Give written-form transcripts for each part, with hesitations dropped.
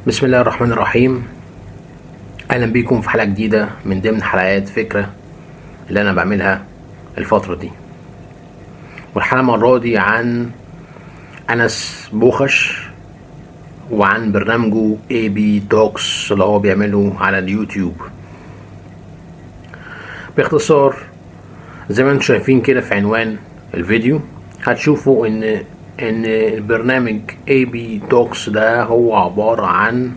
بسم الله الرحمن الرحيم. اهلا بيكم في حلقة جديدة من ضمن حلقات فكرة اللي انا بعملها الفترة دي. والحلقة المرة دي عن انس بوخش وعن برنامجه AB Talks اللي هو بيعمله على اليوتيوب. باختصار، زي ما انتم شايفين كده في عنوان الفيديو، هتشوفوا ان البرنامج AB Talks ده هو عبارة عن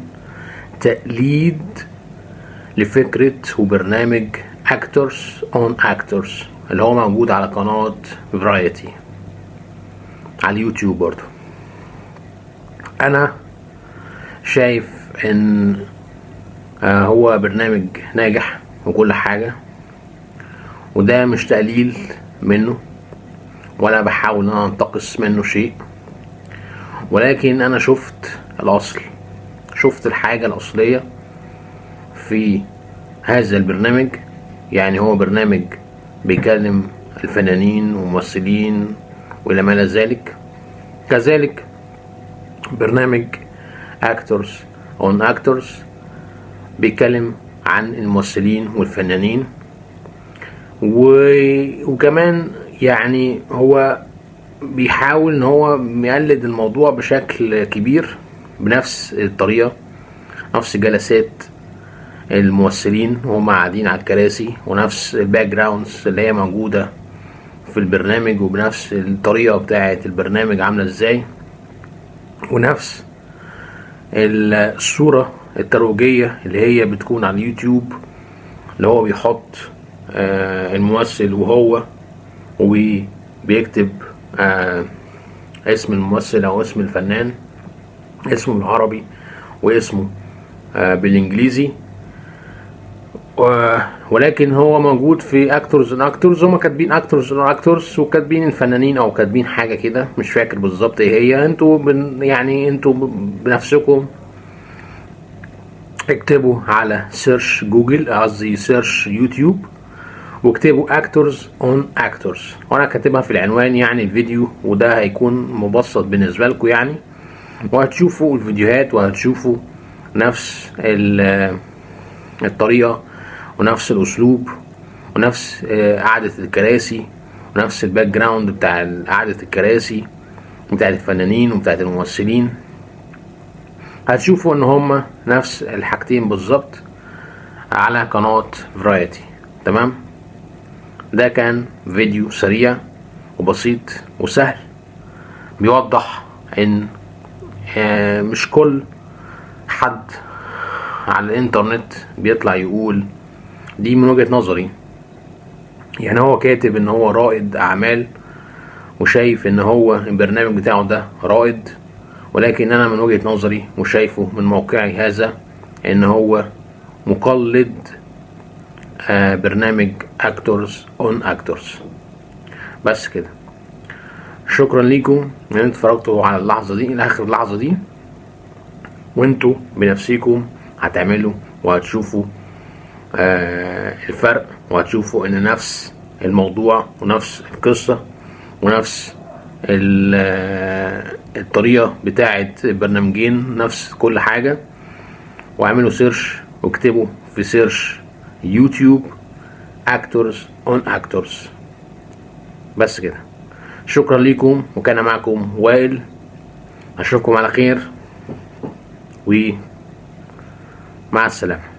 تقليد لفكرة وبرنامج Actors on Actors اللي هو موجود على قناة Variety على اليوتيوب برضو. انا شايف ان هو برنامج ناجح وكل حاجة، وده مش تقليل منه ولا بحاول ان انا انتقص منه شيء، ولكن انا شفت الاصل، شفت الحاجة الاصلية في هذا البرنامج. يعني هو برنامج بيكلم الفنانين وممثلين والى ما الى ذلك. كذلك برنامج Actors on Actors بيتكلم عن الممثلين والفنانين وكمان يعني هو بيحاول ان هو يقلد الموضوع بشكل كبير بنفس الطريقة، نفس جلسات الممثلين وهم قاعدين على الكراسي، ونفس ال backgrounds اللي هي موجودة في البرنامج، وبنفس الطريقة بتاعة البرنامج عاملة ازاي، ونفس الصورة الترويجية اللي هي بتكون على اليوتيوب، اللي هو بيحط الممثل وهو وبيكتب اسم الممثل او اسم الفنان، اسمه بالعربي واسمه بالانجليزي. ولكن هو موجود في Actors on Actors، هما كاتبين Actors on Actors وكاتبين الفنانين او كاتبين حاجة كده، مش فاكر بالظبط ايه هي. انتوا يعني انتوا بنفسكم اكتبوا على search جوجل، قصدي search يوتيوب، واكتبوا Actors on Actors، وانا كاتبها في العنوان يعني الفيديو، وده هيكون مبسط بالنسبة لكم يعني، وهتشوفوا الفيديوهات وهتشوفوا نفس الطريقة ونفس الاسلوب ونفس قعدة الكراسي ونفس ال background بتاع قعدة الكراسي بتاعت الفنانين وبتاعت الممثلين. هتشوفوا ان هما نفس الحاجتين بالظبط على قناة Variety. تمام، ده كان فيديو سريع وبسيط وسهل بيوضح ان مش كل حد على الانترنت بيطلع يقول، دي من وجهة نظري يعني، هو كاتب ان هو رائد اعمال وشايف ان هو البرنامج بتاعه ده رائد، ولكن انا من وجهة نظري وشايفه من موقعي هذا ان هو مقلد برنامج Actors on Actors. بس كده، شكرا ليكم ان انتوا اتفرجتوا على اللحظة دي لاخر اللحظة دي، وانتوا بنفسيكم هتعملوا وهتشوفوا الفرق، وهتشوفوا ان نفس الموضوع ونفس القصة ونفس الطريقة بتاعة البرنامجين، نفس كل حاجة. واعملوا search واكتبوا في search يوتيوب Actors on Actors. بس كده، شكرا لكم، وكان معكم وائل. اشوفكم على خير ومع السلامة.